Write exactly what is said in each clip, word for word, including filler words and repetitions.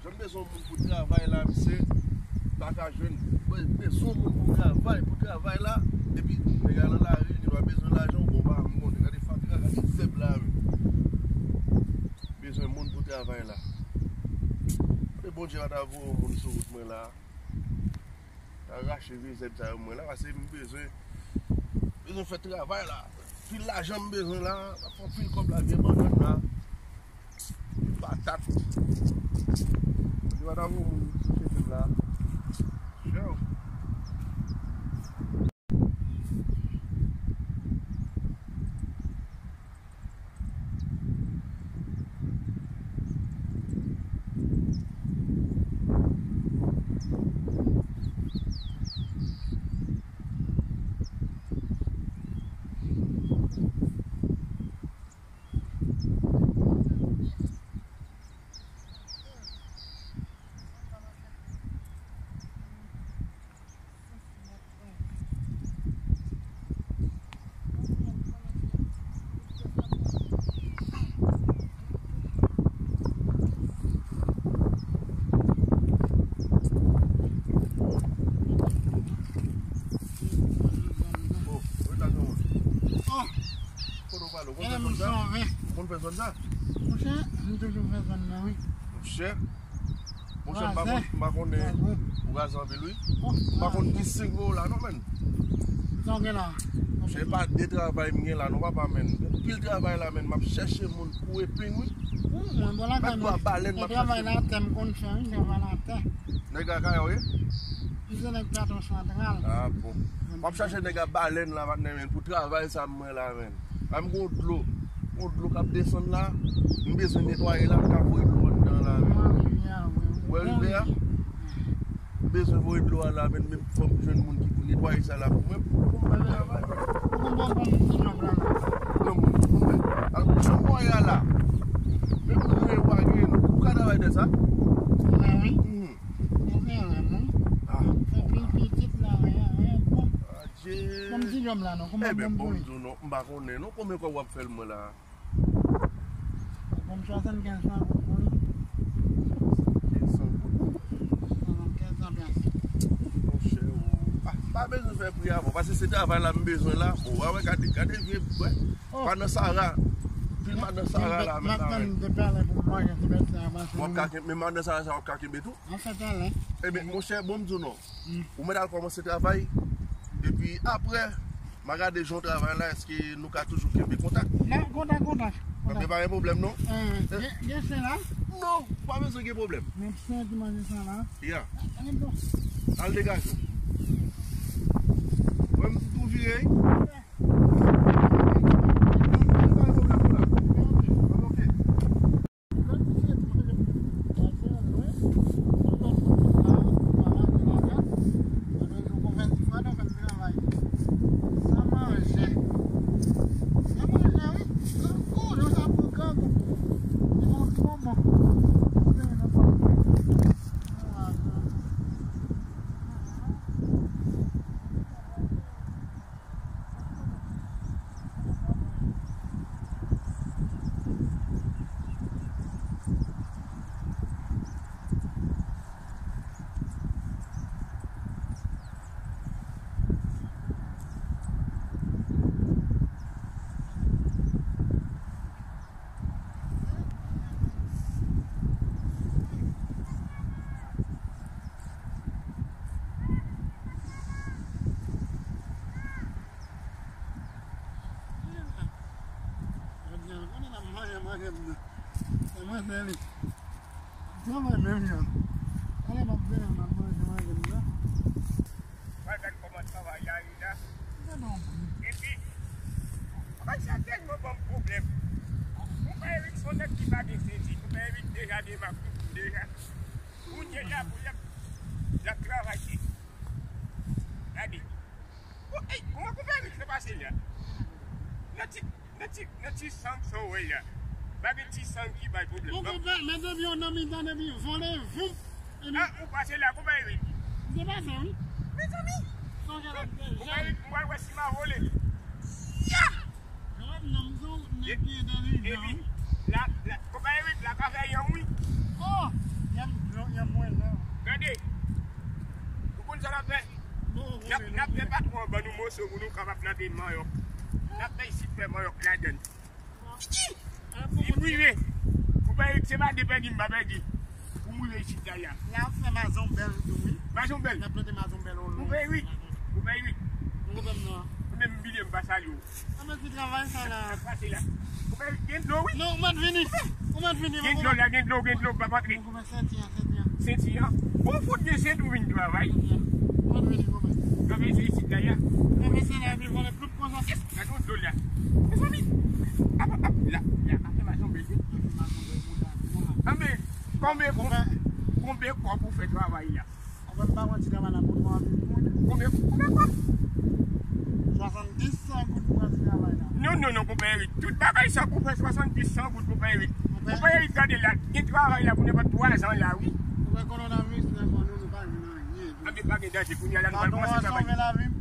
Mwen bezwen moun pou travay la, misye pa ka jwenn. Mwen bezwen moun pou travay, pou travay la. Epi nèg la nan lari, li pa bezwen lajan, bon, pa m konnen. Gade fatra, gade zèb la, men. Bezwen moun pou travay la. Gade Bondye pa ta voye yon moun sou wout mwen la. Ta rache vye zèb sa yo mwen la, paske m bezwen, bezwen fè travay la. Pil lajan m bezwen la, m ap fè pil kòb la, vye bannann la. Patat. Yo pa ta voye moun sou cheve m la. Yo. Oh, oh, kote w pale? Ou konn fè zòn sa? Ou konn fè zòn sa? Monchè, m toujou fè zòn nan, wi. Monchè, monchè, m pa konn, m pa konnen. Ou raze anpil, wi. M pa konn ki sink ou la, non, menn. Sa w gen la? Monchè, e pa de travay m gen la, non, papa, menn. Pil travay la, menn. M ap chèche moun pou eping, wi. Mwen, bon, la, mèt bwa balèn, m ap chèche. Travay la, tè m konn fè, wi, travay la, tè. Nèg la kay ou ye? Li se nèg Plato Santral. Ah, bon. M ap chache nèg a balèn la, patnè, menn, pou travay sa mwen la, menn. La, m gon dlo. Gon dlo k ap desann la. M bezwen netwaye la, m ka voye dlo anndan la, menn. Ou wè rivyè a? M bezwen voye dlo a la, menn, menm fò m jwenn moun ki pou netwaye sa la pou mwen, pou, pou m al travay. Ou konn bon, bon, ti djòb la, la. Non, bon, bon, bon. Al, jan mwen ye a la. Menm pou mwen, ou pa gen, non. Ou ka travay de sa? Mwen, wi. Mhm. Mwen fè rèm, wi. Ah. Fè pil pitit la, wi, wi, bon. Adje. Bon, ti djòb la, non. Kòman bon pou li? Bon, m di w non, m pa konnen, non. Konbyen kòb w ap fè l mwen la? Bon, swasannkenz san goud pou li. Swasannkenz san goud. Swasannkenz san pyas. Monchè, ou, ah, pa bezwen fè pri a, bon, paske se travay la m bezwen la. Bon, w a wè, gade, gade vye, wè. Oh. Pa nan Sara. Pil pa nan Sara la, menm la, menm. M ap tann depi talè pou m manje ti bèf sa a, paske w ap ka kenbe, men pa nan Sara sa, w ap ka kenbe tou. An fè talè. Ebyen, monchè, bon, m di w non. Mm. Ou mèt al kòmanse travay. Epi apre, m a gade jan w travay la, èske nou ka toujou kenbe kontak? Nan, kontak, kontak, kontak. Ebyen, pa gen pwoblèm, non. Eh, gen, gen sen la? Non, ou pa bezwen gen pwoblèm. Men sen ki manje sa la. Ya. Pa gen dlo. Al degaje w. Mwen, m tou vire, wi. Eh. Jodi a, konnen n ap manje, manje m nan. Se mwen, se li. Travay menm jan. Ale m ap vini, m ap manje, manje m nan. Pral gad kòman travay la ye la. Epi, bagay sa tèlman ban m pwoblèm. Konpa Eric se yon nèg ki pa gen sezi. Konpa Eric deja gen makout deja. Kounye a pou l ap, l ap travay. Gade. Bon, ey, kòman konpa Eric fè pase la? Nan ti, nan ti, nan ti sang sa w wè la. Pa gen ti sang ki bay pwoblèm, non. Bon, konpa, men depi yon nan mitan, depi vole, voup. Ah, ou pase la, konpa Eric? M te pase, wi. Mezanmi! Sonje lòt de jèn. Konpa Eric, m pral wè si m a vole. Ya! Epi, la, la, konpa Eric, la ka fè yanm, wi. Oh! Yanm. Patwon an ban nou moso pou nou kapab plante manyòk. N ap fè isit fè manyòk ladann. Li prive. Konpè Erik, se pa de pèdi m pa pèdi. Pou m rive isit la, ya. La ap fè mazonbèl tou, wi. Mazonbèl? N ap plante mazonbèl, on. Konpè Erik. Konpè Erik. Mwen konpè m nan. Mwen menm, m bliye m pa salye w. Anben, ki travay sa la? Sa k pase la? Konpè Erik, gen dlo, wi. Non, ou mèt vini. Ou mèt vini. Gen dlo la, gen dlo, gen dlo, m p ap antre. Senti an, senti an. Senti an. Bon, fout gen senti ou vin travay. Senti an. Ou mèt vini, konpè. Travay sou isit la, ya. Travay sa la, epi vòlè ploup konsa. Gade yon dlo la. Mezanmi. Apa, ap, la, la, ap fè mazonbèl, wi. Anben, konbyen, konbyen kòb ou fè travay la? Konpè, m pa pran ti travay la pou twa mil goud. Konbyen, konbyen kòb? Swasanndis san goud pou pran ti travay la. Non, non, non, konpè Erik. Tout bagay sa pou fè swasanndis san goud, konpè Erik. Konpè Erik, gade la, gen travay la pou nenpòt twa zan la, wi. Konpè, kowonaviris la, bon, nou, nou pa jwenn anyen. Anben, pa gen danje, kounye a la, nou pral kòmanse travay. Patwon an sove lavi m.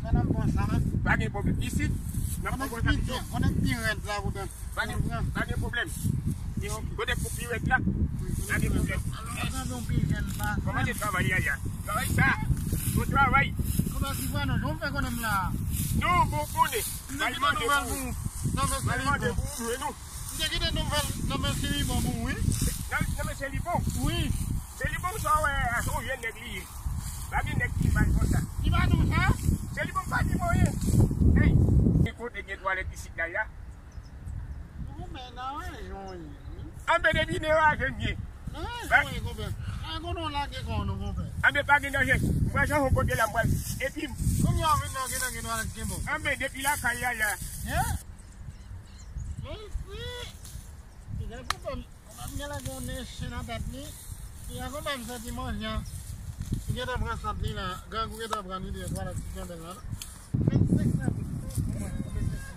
Fè n ap bon sa. Pa gen pwoblèm. Isit, n ap bon sa pito. Konnen pi rèd la, pou tande. Pa gen, pa gen pwoblèm. Kote pou pi rèd la? Pa gen pwoblèm. Kòman se travay, Yaya? Travay sa. Bon travay. Kòman se fè nou? Jan w fè konnen m la? Non, bon konnen. M te kite nouvèl pou ou. Nan mesye Libon. M te kite nouvèl nan mesye Libon pou ou, wi. Nan, nan mesye Libon? Wi. Se Libon sa w wè a, se yon vye nèg li ye. Pa gen nèg ki mal konsa. Li pa di w sa? Se Libon pa di mwen ye. Hey, ki kote gen twalèt isit la, ya? Konpè, nan raje w ye, wi. Anben, depi nan raje m ye. Nan raje w ye, konpè. A, kote w lage kò w non, konpè. Anben, pa gen danje. M pral chanje yon kote la, m pral. Epi. Kounye a w vin nan gen, nan gen twalèt ki bon. Anben, depi lakay la, la. Ye? Mèsi. Li gen pwoblèm. Konpè m gen lè gen yon nen chen nan tèt li. Li a konpè m santi manje an. Li gentan pran sant li la. Grangou gentan pran li deyò twalèt ki kenbe l la. Vennsenk san goud pou mwen, pou mesye sa.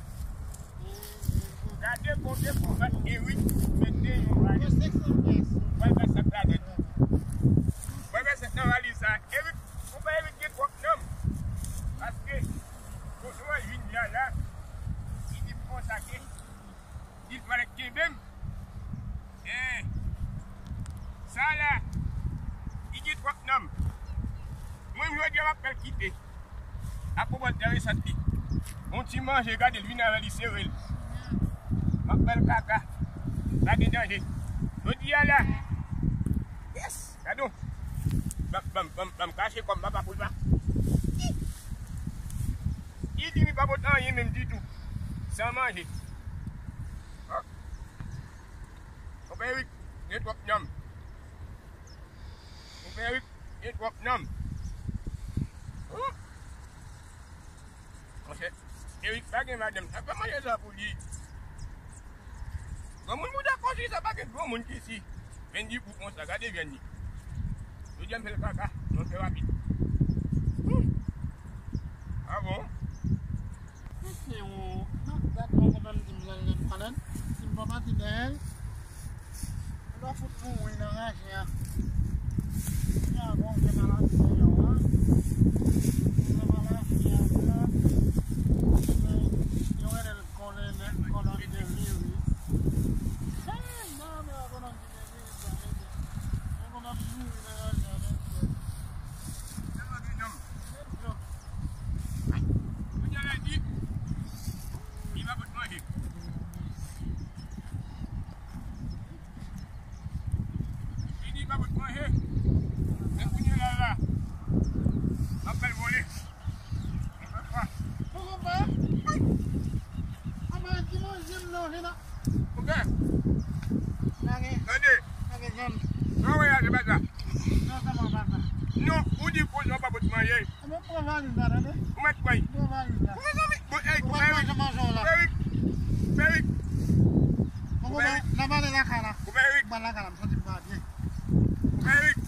Gade konbyen konbat Erik mete yon valiz. Vennsenk san pyès. Mwen fè sa gade. Mwen fè sa nan valiz sa. Erik, konpè Erik gen twòp nanm. Paske, kote mwen vin la la, li di konsa ke Li fallait kenbe m. Eh, sa la, li gen twòp nanm. Mwen, jodi a, m ap fè l kite. Apwopo de resant li. Yon ti manje, gade l vin avè li, sere l. M ap fè l kaka. Pa gen danje. Jodi a la. Yes, gade w. Ban, ban, ban, ban m kache kò m, papa, pou l pa. Li di li pa pot anyen menm ditou. San manje. Konpè Erik gen twòp nanm. Konpè Erik gen twòp nanm. Monchè, Erik pa gen madanm. Sa pa manje sa pou li. Granmoun mouda konsi sa pa gen granmoun ki si. Vyann li gou konsa, gade vyann li. Jodi a m fè l kaka, mwen fè rapid. Hmm. Ah bon? Mesye, ou, nan dat mwen konprann di m lè l lè m malad, si m pa pati dèyè l, m ta fout mouri nan raje a. Kounye a, bon, gen maladi deyò a. Gen maladi a, sa. Yo rele l kolonèl, kolonèl de viris. Hey, non, men kolonèl de viris, sa, mesye. Mwen konn ap mouri nan raje a, mesye. Kounye a la di, li pa pot manje. Li di li pa pot manje. Men kounye a la, la, m ap fè l vole. Mwen fè fwa. Poko pa. Ama ki manje m nan, vin nan. Konpè. Lage. Tande. Lage zòn. Sa w wè a, se pa sa. Non, sa mwen pa sa. Non, ou di kounye a w pa pot manje. Mwen pran valiz la, tande. Ou mèt pran. Pran valiz la. Ou mezanmi. Bon, ey, ou mèt manje manjan w la. Erik. Erik. Bon, konpè, n a pale lakay la. Konpè Erik. Ba lakay la, m santi m pa byen. Konpè Erik.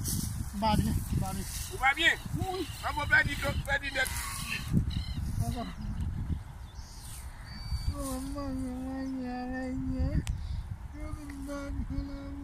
M pa byen, m pa byen. Ou pa byen? Wi. An bon, pèdi, pèdi nèt. Konpè. Oh, manje, manje, manje. Yo vin ban nou la.